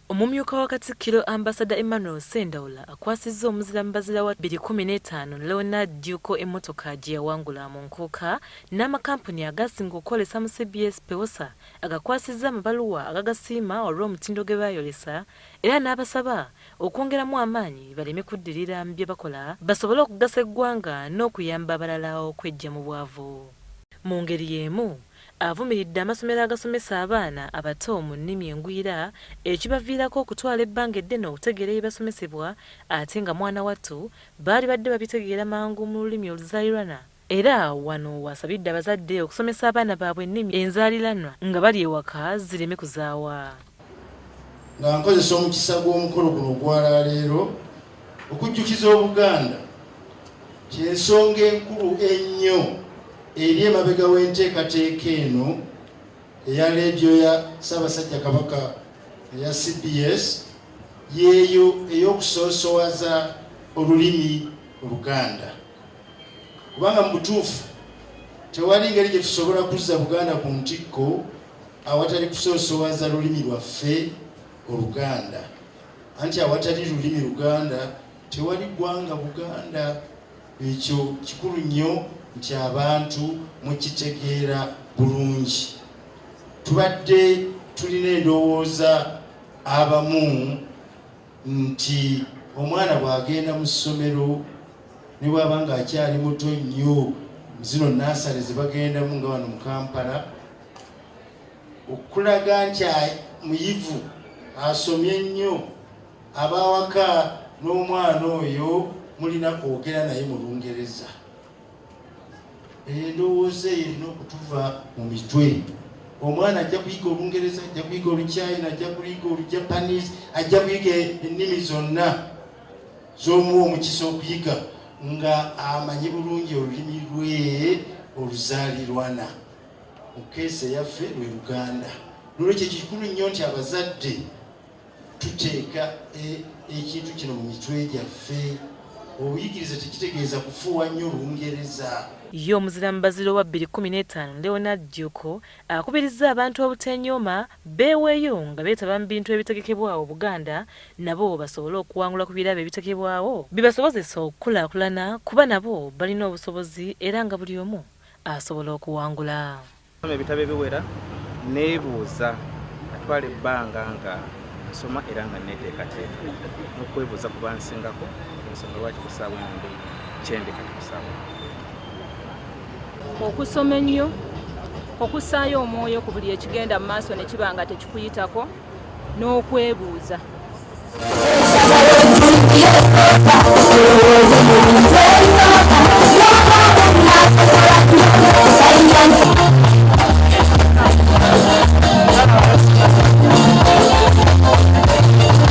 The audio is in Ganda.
Omumyuka wa Katikkiro Ambassador Emmanuel Ssendaula akwasizza omuzira mbazira wa 2015 Leonard Jjuuko emmotoka gye yawangula mu nkuuka n'amakampuni agasinga okukolesa mu CBS Pewosa agakwasizza amabaluwa agagasiima olw'omutindo ge baayolesa era n'abasaba okwongeramu amaanyi baleme kuddirira mu bye bakola basobole okugasa eggwanga n'okuyamba abalala okweggya mu bwavu. Mu ngeri y'emu avumiridde amasomero agasomesa abaana abato mu nnimi engwira ekibaviirako okutwala ebbanga eddene okutegeera ebibasomesebwa ate nga mwana wattu baali badde babitegeera mangu mu lulimi oluzaaliranwa. Era wano wasabidde abazadde okusomesa abaana baabwe ennimi enzaaliranwa nga bali ewaka zireme kuzaawa. Nga nkozesa omukisa gw'omukolo guno ogwaleero okujjukiza Obuganda ky'ensonga enkulu ennyo eri emabega w'enteekateeka eno eya leediyo ya Ssaabasajja Kabaka eya CBS yeeyo ey'okusoosowaza olulimi Oluganda, kubanga mu butuufu tewali ngeri gye tusobola kuzza Buganda ku ntikko awatali kusoosowaza lulimi lwaffe Oluganda, anti awatali lulimi Luganda tewali ggwanga Buganda. Ekyo kikulu nnyo nti abantu mukitegeera bulungi. Tubadde tulina endowooza abamu nti omwana bw'agenda mu ssomero ne bw'aba ng'akyali muto nnyo, zino naasale ze bagendamu nga wano mu Kampala, okulaga nti muyivu asomye nnyo, abawaka n'omwana oyo mulina kwogera naye mu Lungereza. Endowooza eyo erina okutuva mu mitwe. Omwana ajja kuyiga Olungereza, ajja kuyiga Oluchina, ajja kuyiga Olujapanese, ajja kuyiga ennimi zonna z'omuwa omukisa okuyiga nga amanyi bulungi olulimi lwe oluzaalirwana. Mu keesi eyaffe lwe Luganda. Nolwekyo kikulu nnyo nti abazadde tuteeka ekintu kino mu mitwe gyaffe. Obuyigirize tekitegeeza kufuuwa nnyo Olungereza. Ye omuzira mbaziro wa 2015 Leonard Jjuuko akubirizza abantu obuteenyooma beeweeyo nga beetaba mu bintu ebitegekebwawo Buganda nabo basobole okuwangula ku birabo ebitegekebwawo bibasobozesa okukulaakulana kuba nabo balina obusobozi era nga buli omu asobola okuwangula. Ebitabo ebiwera neebuuza atwala ebbanga nga nsoma era nga neeteekateeka n'okwebuuza ku bansingako ensonga lwaki ku ssaawa eno ndi kyendi kati ku ssaawa. Okusoma ennyo, okussaayo omwoyo ku buli ekigenda mu maaso ne kiba nga tekikuyitako n'okwebuuza.